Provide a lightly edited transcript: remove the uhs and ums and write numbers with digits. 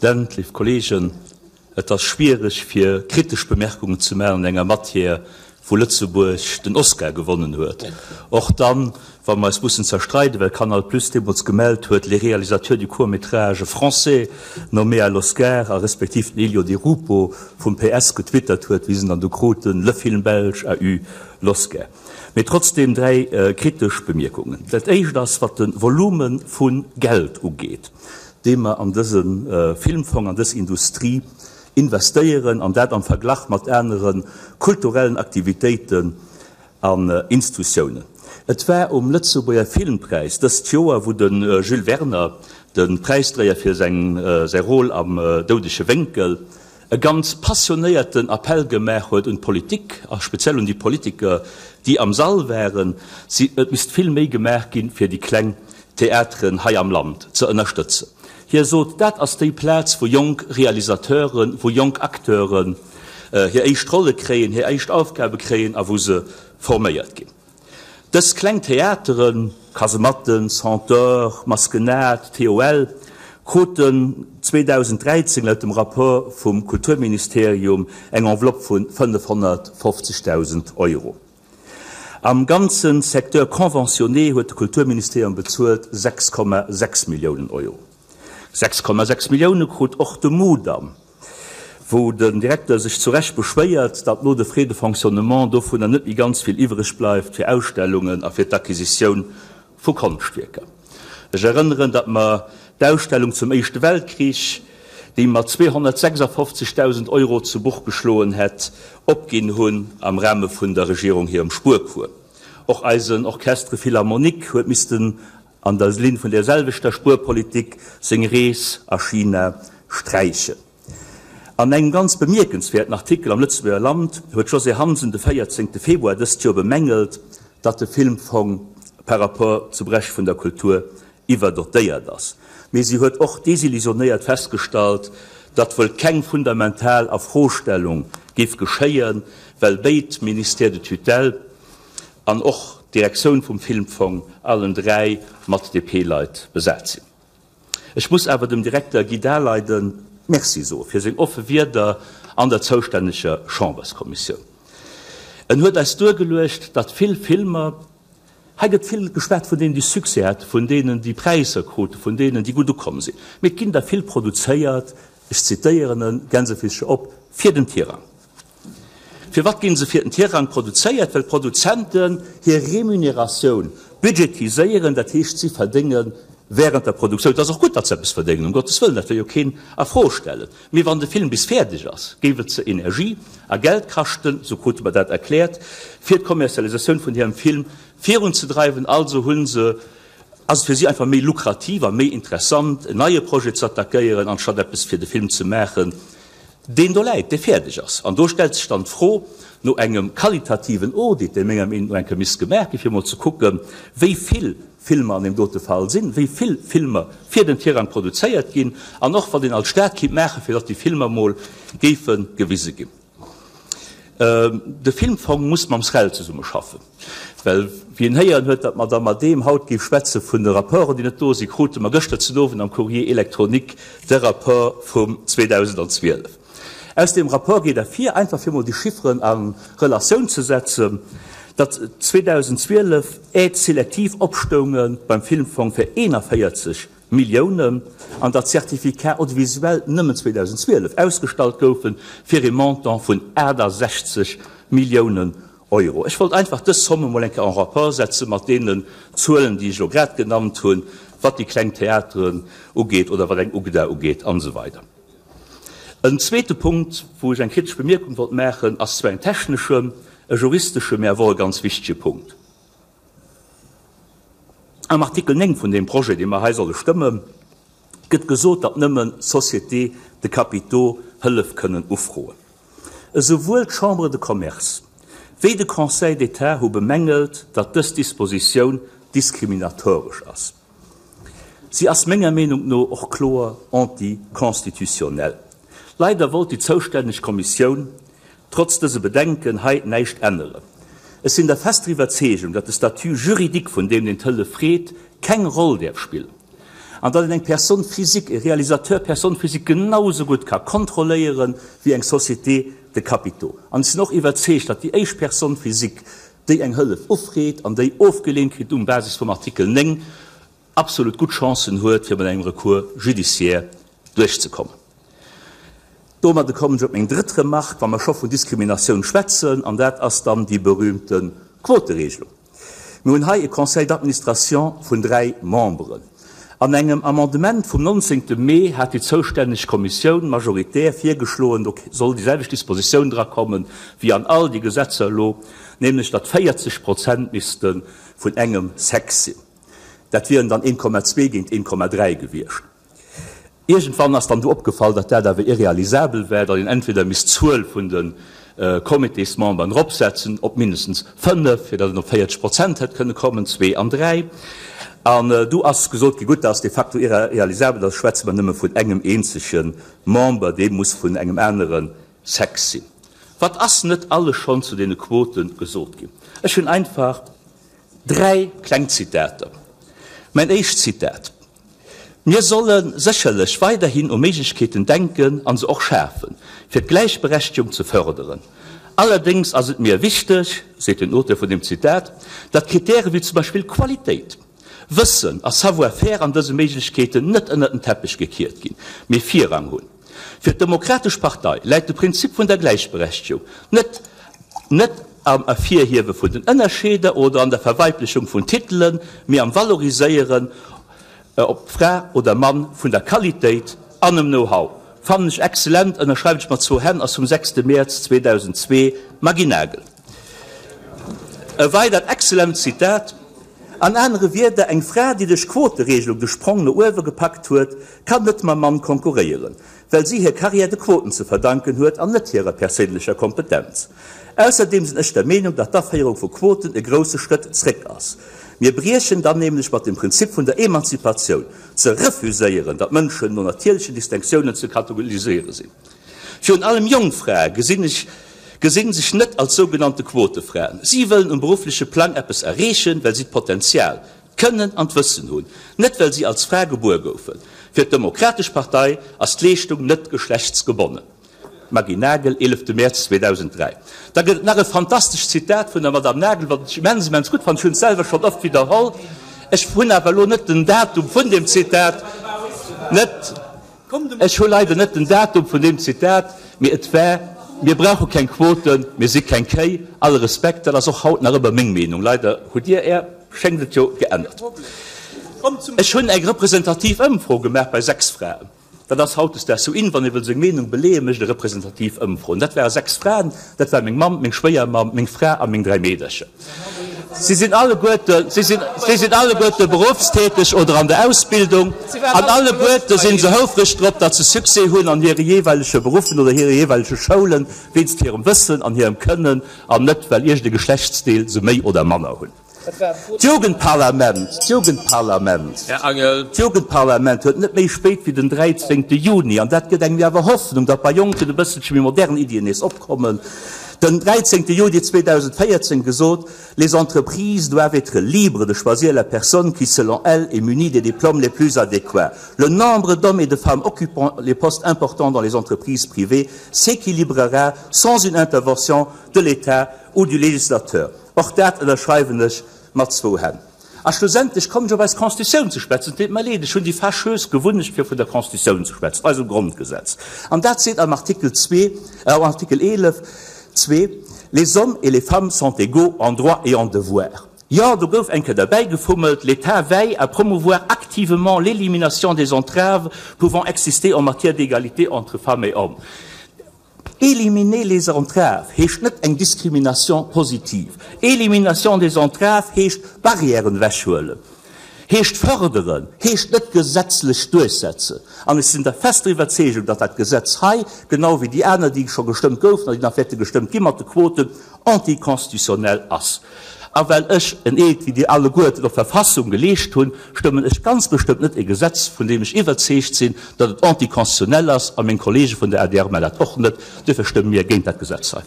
President, léif Kolleegen, et ass schwiereg fir kritesch Bemerkungen ze maachen an enger Matière, wou Lëtzebuerg den Oscar gewonnen huet, och dann, wa mer eis mussen zerstreiden, well Canal Plus deemools gemellt huet, les réalisateurs du court métrage français nommés à l'Oscar a respektiv den Elio Di Rupo vum PS getwittert huet, wéi se dann du kruten, le film belge a eu l'Oscar. Mee trotzdem dräi kritesch Bemierkungen. Dat éischt ass, wat de Volume vu Geld ugeet, dee mer an dëse Filmfong, an dës Industrie investéieren, an dat am Verglach mat anere kulturellen Aktivitéiten an Instutiounen. Et war um Lëtzebuerger Filmpräis dëst Joer, wou de Jules Werner, de Präisdréier fir säi Rôle am Doudege Wénkel, e ganz passionéierten Appell gemaach huet un d'Politik a speziell un déi Politiker, déi am Sall waren, si et misst vill méi gemaach ginn, fir déi kleng Theateren hei am Land ze ënnerstëtzen. Hie sot, dat ass déi Plaz, wou jonk Realisateuren, wou jonk Acteuren hir éischt Rolle kréien, hir éischt Aufgabe kréien a wou se forméiert ginn. Dës kleng Theateren, Kasematten, Centaure, Maskenad, TOL, kruten 2013 laut dem Rapport vum Kulturministerium eng Enveloppe vu 550.000 Euro. Am ganze Secteur conventionné huet de Kulturministerium bezuelt 6,6 Milliounen Euro. 6,6 Millioune krut och de Mudam, wou den Direkter sech zu Recht beschwéiert, datt no de Frais de fonctionnement dovunner net méi ganz vill iwwreg bleift fir Ausstellungen a fir d'Acquisitioun vu Konschtwierker. Ech erënneren, datt mer d'Ausstellung zum Éischte Weltkrich, déi mat 256.000 Euro zu Buch geschloen hätt, opginn hunn am Rahme vun der Regierung hirem Spuercours. Och eisen Orchestre Philharmonique huet missten an der Linn vun där selwechter Spuerpolitik seng Rees a China sträichen. An engem ganz bemierkenswäerten Artikel am Lëtzebuerger Land huet d'Josée Hansen de 14 Februar dëst Joer bemängelt, datt de Filmfong par rapport zum Rescht vun der Kultur iwwerdotéiert ass. Mee si huet och desillusionéiert festgestallt, datt wuel keng fundamental Afrostellung géif geschéien, well béid Ministères de tutelle an och d'Direktioun vum Filmfong allen 3 mat DP-Leit besat sinn. Ech muss awer dem Direkter Guy Daleiden Merci soe fir seng offe Wierder an der zoustänneger Chamberskommissioun. En huet eis duergeluecht, datt vill Filmer, hei gëtt vill geschwat vun deenen, déi Succès haten, vun deenen, déi Präisser kruten, vun deenen, déi gutt ukomm sinn, mee et ginn der vill produzéiert, ech zitéieren en, Gänsefissche op, fir den Tirang. Firwat ginn se fir den Tirang produzéiert? Well d'Produzenten hir Remuneratioun budgetiséieren, dat heescht si verdénge während der Produktioun. Et ass och gutt, datt se eppes verdéngen, um Gottes Wëllen, dat wëll jo keen a Fro stellen. Mee wann de Film bis fäerdeg ass, géif et se Energie a Geld kaschten, sou krute mer dat erkläert, fir d'Kommerzialisatioun vun hirem Film virunzedreiwen. Also hu se, ass et fir si einfach méi lukrativ a méi interessant, en neie Projet ze attackéieren, anstatt eppes fir de Film ze maachen, deen do läit, dee fäerdeg ass. An do stellt sech dann d'Fro no engem qualitativen Audit, dee menger Meenung no eng Kéier misst gemaach ginn, fir emol ze kucken, wéi vill Filmer an deem dote Fall sinn, wéi vill Filmer fir den Tirang produzéiert ginn an och wat een als Staat kéint maachen, fir datt déi Filmer emol géife gewise ginn. De Filmfong muss mam SREL zesummeschaffen, well wéi een héieren huet, datt d'Madame Adehm haut géif schwätze vun de Rapporten, déi net do sinn, krute mer gëschter den Owend am Courrier électronique de Rapport vum 2012. Aus deem Rapport geet ervir, einfach fir emol déi Chifferen a Relatioun ze setzen, datt 2012 Aides sélectives opstounge beim Filmfong fir 41 Milliounen, an datt d'Certificats audiovisuels nëmmen 2012 ausgestallt goufe fir ee Montant vun 68 Milliounen Euro. Ech wollt einfach dës Somme mol eng Kéier en rapport setze mat deenen Zuelen, déi ech elo grad genannt hunn, wat déi kleng Theateren ugeet oder wat eng UGDA ugeet an esou weider. En zweete Punkt, wou ech eng kritesch Bemierkung wollt maachen, ass zwar en techneschen, e juristesche, mä awer och e ganz wichtege Punkt. Am Artikel 9 vun deem Projet, dee mer hei solle stëmmen, gëtt gesot, datt nëmme Sociétés de capitaux Hëllef kënnen ufroen. Esouwuel d'Chambre de Commerce wéi de Conseil d'État hu bemängelt, datt dës Dispositioun diskriminatoresch ass. Si ass menger Meenung no och kloer anticonstitutionnel. Leider wollt déi zoustänneg Kommissioun trotz dëse Bedenken hei näischt änneren. Ech sinn der fester Iwwerzeegung, datt de Statut juridique vun deem, deen d'Hëllef freet, keng Roll däerf spillen. An datt een eng Personne physique, e Réalisateur personne physique genau esou gutt ka kontrolléiere wéi eng Société de capitaux. An ech sinn och iwwerzeegt, datt déi éischt Personne physique, déi eng Hëllef ufreet an déi ofgeleent kritt um Basis vum Artikel 9, absolut gutt Chancen huet, fir mat engem Recours judiciaire duerchzekommen. Domadde kommen ech op meng drëtt Remarque, wa mer scho vun Diskriminatioun schwätzen, an dat ass dann déi berühmte Quoteregelung. Mir hunn hei e Conseil d'administration vun dräi Memberen. An engem Amendement vum 19. Mee hat déi zoustänneg Kommissioun majoritär virgeschloen, do soll déi selwecht Dispositioun drakommen, wéi an all déi Gesetzer elo, nämlech datt 40 Prozent misste vun engem Sex sinn. Dat wieren dann 1,2 géint 1,3 gewiescht. Iergendwann ass dann du opgefall, datt dat awer irrealisabel war, datt een entweder misst d'Zuel vun de Comitésmemberen eropsetzen op mindestens 5, fir datt een op 40 Prozent hätt kënne kommen, zwee an dräi. An du ass gesot gi, gutt, dat ass de facto irrealisabel, da schwätze mer nëmme vun engem eenzege Member, dee muss vun engem anere Sex sinn. Wat ass net alles schonn zu deene Quote gesot ginn? Ech hunn einfach Dräi kleng Zitater. Mäin éischt Zitat, Mir solle sécherlech weiderhin u Méiglechkeeten denken a se och schafen, fir d'Gläichberechtigung ze förderen. Allerdéngs ass et mir wichteg, seet den Auteur vun deem Zitat, datt Kritäre wéi zum Beispill Qualitéit, Wëssen a Savoir-faire an dëse Méiglechkeeten net ënnert den Teppech gekiert ginn, mee Virrang hunn. Fir d'Demokratesch Partei läit de Prinzip vun der Gläichberechtegung net net am Ervirhiewe vun den Ënnerscheeder oder an der Verweiblechung vun Titelen, mee am Valoriséieren, ob Fra oder Mann, vun der Qualitéit an dem Know-how. Fannen ech excellent, ënnerschreiwen ech mat zwou Hänn, ass vum 6 Mäerz 2002, Maggy Nagel. E weidert excellent Zitat, An anere Wierder, eng Fra, déi duerch d'Quoteregelung de Sprong no uewe gepackt huet, kann net mam Mann konkurréieren, well si hir Carrière de Quoten ze verdanken huet an net hirer perséinlecher Kompetenz. Ausserdeem sinn ech der Meenung, datt d'Aféierung vu Quoten e grousse Schrëtt zréck ass. Mir briechen dann nämlech mat dem Prinzip vun der Emanzipatioun, ze refuséieren, datt Mënschen no natierlechen Distinktiounen ze kategoriséiere sinn. Virun allem jonk Frae gesinn ech gesinn sech net als sougenannte Quotefraen. Si wëllen um beruffleche Plang eppes erreechen, well si d'Potenzial, d'Kënnen an d'Wëssen hunn, net well si als Fra gebuer goufen. Fir d'Demokratesch Partei ass d'Leeschtung net geschlechtsgebonnen. Maggy Nagel, 11 Mäerz 2003. Da gëtt et nach e fantastescht Zitat vun der Madame Nagel, wat ech immens, immens gutt fannen. Ech hunn et selwer schonn oft widderholl. Ech hunn awer elo net den Datum vun deem Zitat, net. Ech hu leider net den Datum vun deem Zitat, mee et war, Mir brauche keng Quoten, mir si keng Kéi. Alle Respekt, dat ass och haut nach ëmmer meng Meenung. Leider hutt Dir Är, schéngt et jo, geännert. Ech hunn eng representativ Ëmfro gemaach bei 6 Fraen. Dat ass hautdesdaags sou in, wann ee wëll seng Meenung beleeën, mécht e representativ Ëmfroen. Dat ware 6 Fraen, Dat war meng Mamm, meng Schwéiermamm, meng Fra a meng 3 Meedercher. Si sinn alleguerte, si sinn, si sinn alleguerte beruffstäteg oder an der Ausbildung an alleguerte si se houfreg drop, datt se Succès hunn an hire jeeweilege Beruffen oder hire jeeweilege Schoulen, wéinst hirem Wëssen an hirem Kënnen an net, well iergend e Geschlechtsdeel se méi oder manner hunn. D'Jugendparlament, d'Jugendparlament, d'Jugendparlament huet net méi spéit wéi den 13. Juni, an dat gëtt engem jo awer Hoffnung, datt bei Jonken e bësselche méi modern Iddien nees opkommen, den 13. Juni 2014 gesot, Les entreprises doivent être libres de choisir la personne qui, selon elles, est munie des diplômes les plus adéquats. Le nombre d'hommes et de femmes occupant les postes importants dans les entreprises privées s'équilibrera sans une intervention de l'État ou du législateur. Och dat ënnerschreiwen ech mat zwou Hänn. A schlussendlech kommen ech op eis Constitutioun ze schwätzen. Et deet mer leed, ech hunn déi fâcheuse Gewunnecht, fir vun der Constitutioun ze schwätzen, eisem Grondgesetz. An dat seet am Artikel zwee, am Artikel 11, zwee, Les hommes et les femmes sont égaux en droits et en devoirs. Jo, do gouf eng Kéier derbäigefummelt, L'État veille à promouvoir activement l'élimination des entraves pouvant exister en matière d'égalité entre femmes et hommes. Éliminer les entraves heescht net eng Discrimination positive. Élimination des entraves heescht Barrièren ewechhuelen, heescht fërderen, heescht net gesetzlech duerchsetzen. An ech sinn der fester Iwwerzeegung, datt dat Gesetz hei, genau wéi déi aner, déi scho gestëmmt goufen an déi nach wäerte gestëmmt gi mat de Quoten, anticonstitutionnel ass. A well ech en Eed, wéi Dir alleguerten, op d'Verfassung geleescht hunn, stëmmen ech ganz bestëmmt net e Gesetz, vun deem ech iwwerzeegt sinn, datt et anticonstitutionnel ass, a meng Kollege vun der adr man dat och net. Duerfir stëmme mir géint dat Gesetz hei.